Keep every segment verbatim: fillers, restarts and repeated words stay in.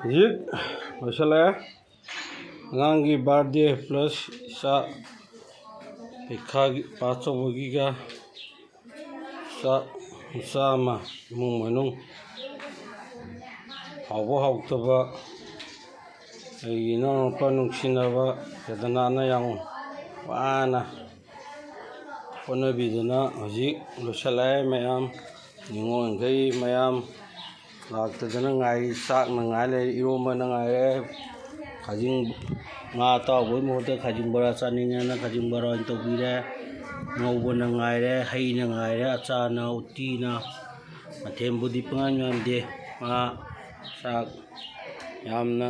ꯍꯧꯖꯤꯛ ꯂꯣꯏꯁꯤꯜꯂꯛꯑꯦ꯫ ꯑꯉꯥꯡꯒꯤ birthday plus ꯏꯆꯥ ꯄꯩꯈꯥꯒꯤ pass ꯇꯧꯕꯒꯤꯒ ꯆꯥꯛ ꯃꯆꯥ ꯑꯃ, ꯏꯃꯨꯡ ꯃꯅꯨꯡ ꯍꯥꯎꯕ ꯍꯥꯎꯇꯕ, ꯑꯩꯒꯤ ꯏꯅꯥꯎꯅꯨꯄꯥ ꯅꯨꯡꯁꯤꯅꯕ ꯀꯦꯗꯔꯅꯥꯊꯅ ꯌꯥꯝ ꯋꯥꯅ ꯍꯣꯠꯅꯕꯤꯗꯅ ꯍꯧꯖꯤꯛ ꯂꯣꯏꯁꯤꯜꯂꯛꯑꯦ꯫ ꯃꯌꯥꯝ ꯅꯤꯉꯣꯜꯈꯩ ꯃꯌꯥꯝ ꯂꯥꯛꯇꯗꯅ ꯉꯥꯏꯔꯤ꯫ ꯆꯥꯛꯅ ꯉꯥꯏ ꯂꯩꯔꯦ, ꯏꯔꯣꯝꯕꯅ ꯉꯥꯏꯔꯦ, ꯈꯥꯖꯤꯡ, ꯉꯥ ꯑꯇꯥꯎꯕꯒꯤ ꯃꯍꯨꯠꯇ ꯈꯥꯖꯤꯡ ꯕꯣꯔꯥ ꯆꯥꯅꯤꯡꯉꯦꯅ ꯈꯥꯖꯤꯡ ꯕꯣꯔꯥ ꯑꯣꯏꯅ ꯇꯧꯕꯤꯔꯦ꯫ ꯉꯧꯕꯅ ꯉꯥꯏꯔꯦ, ꯍꯩꯅ ꯉꯥꯏꯔꯦ, ꯑꯆꯥꯔꯅ, ꯎꯇꯤꯅ, ꯃꯊꯦꯜꯕꯨꯗꯤ ꯄꯪꯌꯥꯝ ꯌꯥꯝꯗꯦ꯫ ꯉꯥ, ꯆꯥꯛ ꯌꯥꯝꯅ,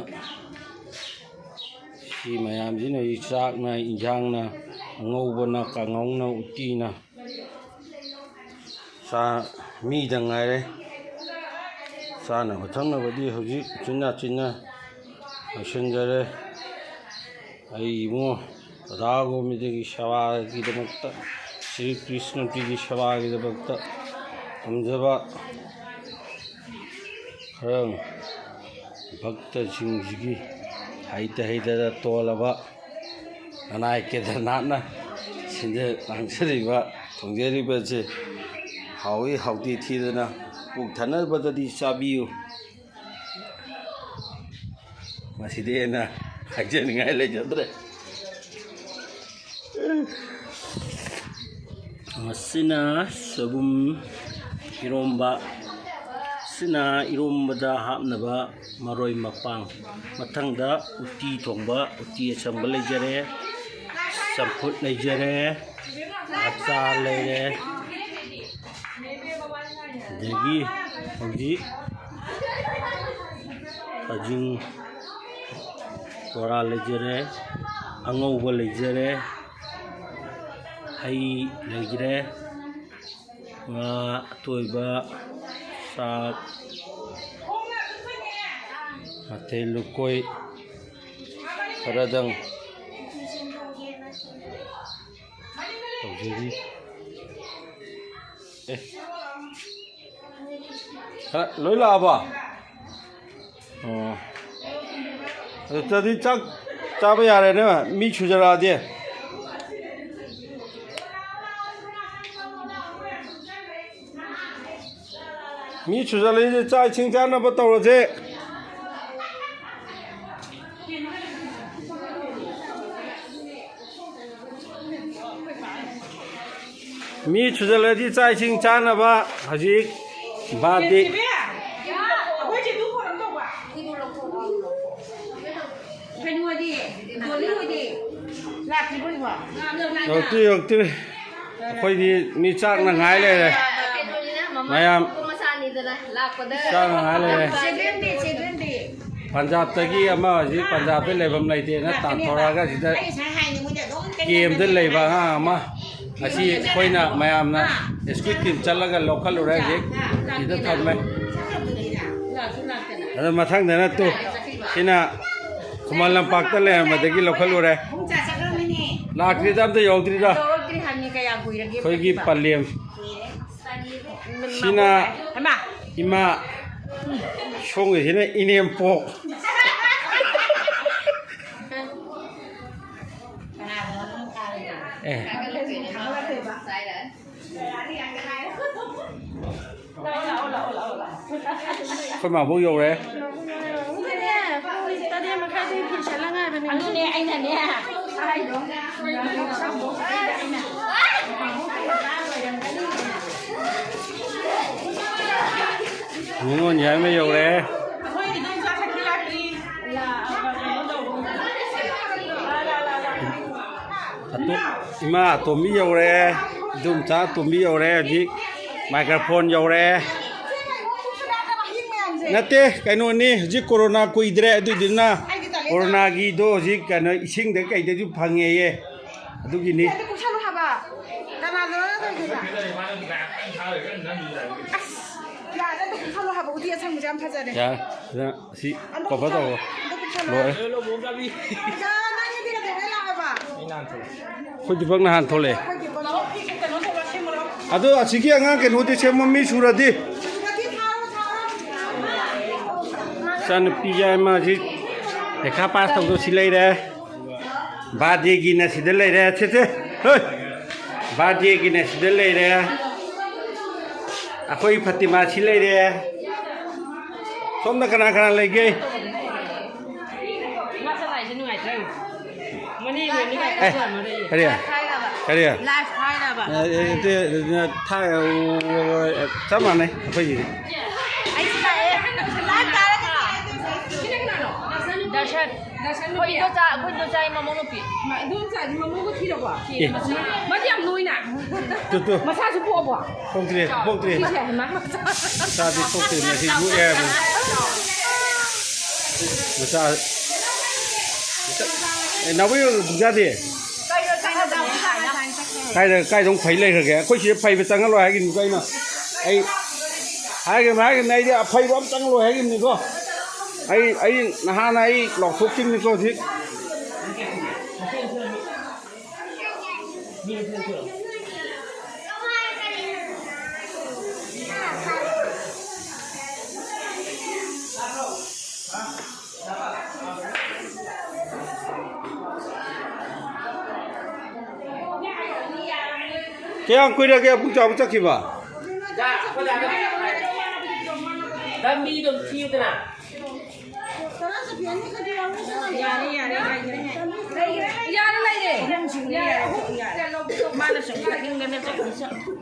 ꯁꯤ ꯃꯌꯥꯝꯁꯤꯅ ꯍꯧꯖꯤꯛ ꯆꯥꯛꯅ, ꯏꯟꯖꯥꯡꯅ, ꯑꯉꯧꯕꯅ, ꯀꯥꯡꯉꯧꯅ, ꯎꯇꯤꯅ, ꯆꯥ-, ꯃꯤꯗ ꯉꯥꯏꯔꯦ꯫ ꯆꯥꯅꯕ ꯊꯛꯅꯕꯗꯤ ꯍꯧꯖꯤꯛ ꯎꯆꯤꯟ ꯅꯥꯆꯤꯟꯅ ꯂꯣꯏꯁꯤꯟꯖꯔꯦ꯫ ꯑꯩ ꯏꯕꯨꯡꯉꯣ ꯔꯥꯙꯥ ꯒꯣꯕꯤꯟꯗꯒꯤ ꯁꯦꯕꯥꯒꯤꯗꯃꯛꯇ, ꯁ꯭ꯔꯤ ꯀ꯭ꯔꯤꯁꯅꯒꯤ ꯁꯦꯕꯥꯒꯤꯗꯃꯛꯇ ꯊꯝꯖꯕ ꯈꯔ ꯚꯛꯇꯁꯤꯡꯁꯤꯒꯤ ꯍꯩꯇ ꯍꯩꯇꯗ ꯇꯣꯜꯂꯕ ꯅꯅꯥꯏ ꯀꯦꯗꯔꯅꯥꯊꯅ ꯁꯤꯟꯖ ꯂꯥꯡꯖꯔꯤꯕ, ꯊꯣꯡꯖꯔꯤꯕꯁꯦ ꯍꯥꯎꯏ ꯍꯥꯎꯇꯦ ꯊꯤꯗꯅ ꯄꯨꯛ ꯊꯟꯅꯕꯗꯗꯤ ꯆꯥꯕꯤꯌꯨ꯫ ꯃꯁꯤꯗꯤ ꯍꯦꯟꯅ ꯍꯥꯏꯖꯅꯤꯡꯉꯥꯏ ꯂꯩꯖꯗ꯭ꯔꯦ꯫ ꯃꯁꯤꯅ ꯁꯣꯏꯕꯨꯝ ꯏꯔꯣꯝꯕ, ꯁꯤꯅ ꯏꯔꯣꯝꯕꯗ ꯍꯥꯞꯅꯕ ꯃꯔꯣꯏ ꯃꯄꯥꯡ꯫ ꯃꯊꯪꯗ ꯎꯇꯤ ꯊꯣꯡꯕ, ꯎꯇꯤ ꯑꯁꯪꯕ ꯂꯩꯖꯔꯦ, ꯆꯝꯐꯨꯠ ꯂꯩꯖꯔꯦ, ꯑꯆꯥꯔ ꯂꯩꯔꯦ, ꯑꯗꯒꯤ ꯍꯧꯖꯤꯛ ꯈꯥꯖꯤꯡ ꯕꯣꯔꯥ ꯂꯩꯖꯔꯦ, ꯑꯉꯧꯕ ꯂꯩꯖꯔꯦ, ꯍꯩ ꯂꯩꯖꯔꯦ, ꯉꯥ ꯑꯇꯣꯏꯕ, ꯆꯥꯛ, ꯃꯊꯦꯜ ꯂꯨꯀꯣꯏ ꯈꯔꯗꯪ ꯇꯧꯖꯔꯤ꯫ ꯑꯦ, ꯈꯔ ꯂꯣꯏ ꯂꯥꯛꯑꯕꯣ? ꯑꯣ, ꯑꯗꯨꯗꯤ ꯆꯥꯛ ꯆꯥꯕ ꯌꯥꯔꯦꯅꯦ, ꯃꯤ ꯁꯨꯖꯔꯛꯑꯗꯤ꯫ ꯃꯤ ꯁꯨꯖꯜꯂꯛꯏꯁꯦ, ꯆꯥꯛ ꯏꯁꯤꯡ ꯆꯥꯅꯕ ꯇꯧꯔꯁꯦ꯫ ꯃꯤ ꯁꯨꯖꯜꯂꯗꯤ ꯆꯥꯛ ꯏꯁꯤꯡ ꯆꯥꯅꯕ ꯍꯧꯖꯤꯛ ꯕꯥꯔꯗꯦ꯫ ꯀꯩꯅꯣꯗꯤ, ꯗꯣꯂꯤ ꯍꯣꯏꯗꯤ ꯂꯥꯛꯇ꯭ꯔꯤꯕꯣ ꯍꯧꯖꯤꯛꯐꯥꯎ? ꯌꯧꯔꯛꯇ꯭ꯔꯤ, ꯌꯧꯔꯛꯇ꯭ꯔꯤ꯫ ꯑꯩꯈꯣꯏꯗꯤ ꯃꯤ ꯆꯥꯛꯅ ꯉꯥꯏ ꯂꯩꯔꯦ꯫ ꯃꯌꯥꯝ ꯆꯥꯛꯅ ꯉꯥꯏ ꯂꯩꯔꯦ꯫ ꯄꯟꯖꯥꯕꯇꯒꯤ ꯑꯃ ꯍꯧꯖꯤꯛ ꯄꯟꯖꯥꯕꯇ ꯂꯩꯐꯝ ꯂꯩꯇꯦꯅ ꯇꯥꯟꯊꯣꯔꯛꯑꯒ ꯁꯤꯗ ꯀꯦꯝꯗ ꯂꯩꯕ ꯑꯉꯥꯡ ꯑꯃ, ꯑꯁꯤ ꯑꯩꯈꯣꯏꯅ ꯃꯌꯥꯝꯅ rescue team ꯆꯠꯂꯒ ꯂꯧꯈꯠꯂꯨꯔꯦ, ꯍꯧꯖꯤꯛ ꯁꯤꯗ ꯊꯝꯃꯦ꯫ ꯑꯗꯣ ꯃꯊꯪꯗꯅ ꯇꯨ, ꯁꯤꯅ ꯈꯨꯃꯟ ꯂꯝꯄꯥꯛꯇ ꯂꯩꯔꯝꯕꯗꯒꯤ ꯂꯧꯈꯠꯂꯨꯔꯦ꯫ ꯂꯥꯛꯇ꯭ꯔꯤꯗ, ꯑꯝꯇ ꯌꯧꯗ꯭ꯔꯤꯗ꯫ ꯌꯧꯔꯛꯇ꯭ꯔꯤ ꯍꯥꯏꯕꯅꯤ, ꯀꯌꯥ ꯀꯨꯏꯔꯒꯦ ꯑꯩꯈꯣꯏꯒꯤ ꯆꯠꯈꯤꯕ? ꯄꯂꯦꯝ꯫ ꯁꯤꯅ ꯍꯩꯃꯥ! ꯏꯃꯥ, ꯁꯣꯝꯒꯤꯁꯤꯅ ꯏꯅꯦꯝꯄꯣꯛ꯫ ꯑꯦ꯫ ꯑꯩꯈꯣꯏ ꯃꯥꯕꯣꯛ ꯌꯧꯔꯦ꯫ ꯑꯗꯨꯅꯦ, ꯄꯨꯡ ꯇꯔꯦꯠ ꯃꯈꯥꯏꯗꯒꯤ ꯐꯤ ꯁꯥꯠꯂ ꯉꯥꯏꯕꯅꯦ꯫ ꯑꯗꯨꯅꯦ ꯑꯩꯅꯅꯦ ꯍꯥꯏꯗꯣ꯫ ꯅꯤꯉꯣꯜ ꯌꯥꯏꯃ ꯌꯧꯔꯦ꯫ ꯑꯇꯣ-, ꯏꯃꯥ ꯑꯇꯣꯝꯕꯤ ꯌꯧꯔꯦ, ꯏꯗꯣꯝꯆꯥ ꯑꯇꯣꯝꯕꯤ ꯌꯧꯔꯦ, ꯍꯧꯖꯤꯛ microphone ꯌꯧꯔꯦ꯫ ꯅꯠꯇꯦ, ꯀꯩꯅꯣꯅꯤ, ꯍꯧꯖꯤꯛ ꯀꯣꯔꯣꯅꯥ ꯀꯨꯏꯗ꯭ꯔꯦ, ꯑꯗꯨꯏꯗꯨꯅ ꯀꯣꯔꯣꯅꯥꯒꯤꯗꯣ ꯍꯧꯖꯤꯛ ꯀꯩꯅꯣ ꯏꯁꯤꯡꯗ ꯀꯩꯗꯁꯨ ꯐꯪꯉꯦꯌꯦ, ꯑꯗꯨꯒꯤꯅꯤ꯫ ꯑꯗꯨ ꯀꯨꯞꯁꯜꯂꯨ ꯍꯥꯏꯕ꯫ ꯀꯅꯥꯗꯅꯣ ꯇꯧꯔꯤꯗꯨꯅ? ꯑꯁ, ꯌꯥꯔꯦ, ꯑꯗꯨ ꯀꯨꯞꯁꯜꯂꯨ ꯍꯥꯏꯕ, ꯎꯇꯤ ꯑꯁꯪꯕꯁꯦ ꯌꯥꯝ ꯐꯖꯔꯦ꯫ ꯌꯥꯔꯦ, ꯁꯤꯗ ꯁꯤ ꯑꯝꯇ cover ꯀꯨꯞꯁꯜꯂꯨ, ꯇꯧꯔꯣ꯫ ꯑꯝꯇ ꯀꯨꯞꯁꯜꯂꯨ꯫ ꯂꯣꯏꯔꯦ꯫ ꯑꯗꯣ ꯅꯪꯒꯤꯗꯤ ꯀꯩꯗꯧꯉꯩ ꯂꯥꯛꯑꯕ? ꯑꯩꯈꯣꯏ ꯗꯤꯄꯛ ꯅꯍꯥꯟ ꯊꯣꯛꯂꯛꯑꯦ꯫ ꯑꯩꯈꯣꯏ ꯗꯤꯄꯛ ꯀꯩꯅꯣ ꯇꯧꯔ ꯁꯦꯝꯃꯨꯔꯣ꯫ ꯑꯗꯣ ꯑꯁꯤꯒꯤ ꯑꯉꯥꯡ ꯀꯩꯅꯣꯗꯤ ꯁꯦꯝꯃꯣ, ꯃꯤ ꯁꯨꯔꯗꯤ꯫ ꯁꯨꯔꯗꯤ ꯊꯥꯔꯣ, ꯊꯥꯔꯣ꯫ ꯏꯆꯥꯅꯨꯄꯤ ꯌꯥꯏꯃꯁꯤ ꯄꯩꯈꯥ ꯄꯥꯁ ꯇꯧꯗꯧ ꯁꯤ ꯂꯩꯔꯦ꯫ ꯕꯥꯔꯗꯦꯒꯤꯅ ꯁꯤꯗ ꯂꯩꯔꯦ꯫ ꯁꯦ, ꯁꯦ꯫ ꯍꯣꯏ꯫ ꯕꯥꯔꯗꯦꯒꯤꯅ ꯁꯤꯗ ꯂꯩꯔꯦ꯫ ꯑꯩꯈꯣꯏ ꯐꯇꯤꯃꯥ ꯁꯤ ꯂꯩꯔꯦ꯫ ꯁꯣꯝꯗ ꯀꯅꯥ ꯀꯅꯥ ꯂꯩꯒꯦ? ꯃꯥ ꯆꯠꯂꯥꯏꯁꯦ ꯅꯨꯡꯉꯥꯏꯇ꯭ꯔꯥ ꯌꯦꯡꯉꯨ꯫ ꯃꯅꯦ ꯃꯅꯦ ꯑꯦ, ꯀꯔꯤ? ꯀꯔꯤ? ꯂꯥꯏꯐ ꯍꯥꯏꯔꯕ? ꯑꯦ, ꯑꯦ, ꯑꯦ, ꯊꯥ-, ꯑꯣ, ꯑꯣ, ꯑꯣ, ꯆꯞ ꯃꯥꯟꯅꯩ ꯑꯩꯈꯣꯏꯒꯤꯗꯤ꯫ ꯑꯩꯁꯨ ꯂꯥꯛꯑꯦ꯫ ꯂꯥꯏꯐ ꯇꯥꯔꯒ ꯂꯥꯛꯑꯦ꯫ ꯗꯔꯁꯟ꯫ ꯗꯔꯁꯟ ꯑꯩꯈꯣꯏ ꯅꯨꯄꯤ꯫ ꯏꯟꯗꯣꯆꯥ, ꯑꯩꯈꯣꯏ ꯏꯟꯗꯣꯆꯥꯒꯤ ꯃꯃꯧ ꯅꯨꯄꯤ꯫ ꯃꯥ ꯏꯟꯗꯣꯆꯥꯒꯤ ꯃꯃꯧꯒ ꯊꯤꯔꯕꯣ? ꯊꯤꯔꯦ꯫ ꯑꯦ꯫ ꯃꯥꯗꯤ ꯌꯥꯝ ꯅꯣꯏꯅ꯫ Two, two. ꯃꯁꯥꯁꯨ ꯄꯣꯛꯑꯕꯣ? ꯄꯣꯛꯇ꯭ꯔꯤ, ꯄꯣꯛꯇ꯭ꯔꯤ꯫ ꯁꯤꯁꯦ ꯍꯩꯃꯥ꯫ ꯃꯆꯥꯗꯤ ꯄꯣꯛꯇ꯭ꯔꯤ, ꯉꯁꯤ ꯌꯣꯛꯑꯦ ꯍꯥꯏꯕꯅꯤ꯫ ꯃꯆꯥ, ꯃꯆꯥ, ꯑꯦ, ꯅꯥꯎꯕꯤ ꯄꯨꯡꯖꯥꯗꯤ? ꯀꯥꯏꯗ, ꯀꯥꯏꯗ ꯑꯃꯨꯛ ꯐꯩ ꯂꯩꯈ꯭ꯔꯒꯦ? ꯑꯩꯈꯣꯏ ꯁꯤꯗ ꯐꯩꯕ ꯆꯪꯍꯜꯂꯣꯏ ꯍꯥꯏꯈꯤꯕꯅꯤꯀꯣ ꯑꯩꯅ꯫ ꯑꯩ ꯍꯥꯏꯈꯤꯕꯅꯤ, ꯍꯥꯏꯈꯤꯕꯅꯤ, ꯑꯩꯗꯤ ꯑꯐꯩꯕ ꯑꯃ ꯆꯪꯍꯜꯂꯣꯏ ꯍꯥꯏꯈꯤꯕꯅꯤꯀꯣ꯫ ꯑꯩ, ꯑꯩ ꯅꯍꯥꯟꯅ ꯑꯩ ꯂꯥꯎꯊꯣꯛꯈꯤꯕꯅꯤꯀꯣ ꯍꯧꯖꯤꯛ꯫ ꯀꯌꯥꯝ ꯀꯨꯏꯔꯒꯦ ꯑꯕꯨꯡ ꯆꯥꯎꯕ ꯆꯠꯈꯤꯕ? ꯂꯝꯕꯤꯗꯣ ꯑꯝ ꯊꯤꯌꯨꯗꯅ꯫ ꯌꯥꯔꯦ, ꯌꯥꯔꯦ, ꯂꯩꯔꯦ꯫ ꯌꯥꯔꯦ, ꯂꯩꯔꯦ꯫ ꯌꯥꯔꯦ, ꯑꯍꯨꯝ ꯌꯥꯔꯦ꯫ ꯃꯥꯅ ꯁꯨꯝ ꯆꯠꯅꯤꯡꯗꯅ ꯆꯠꯈꯤ ꯆꯠꯂꯣ꯫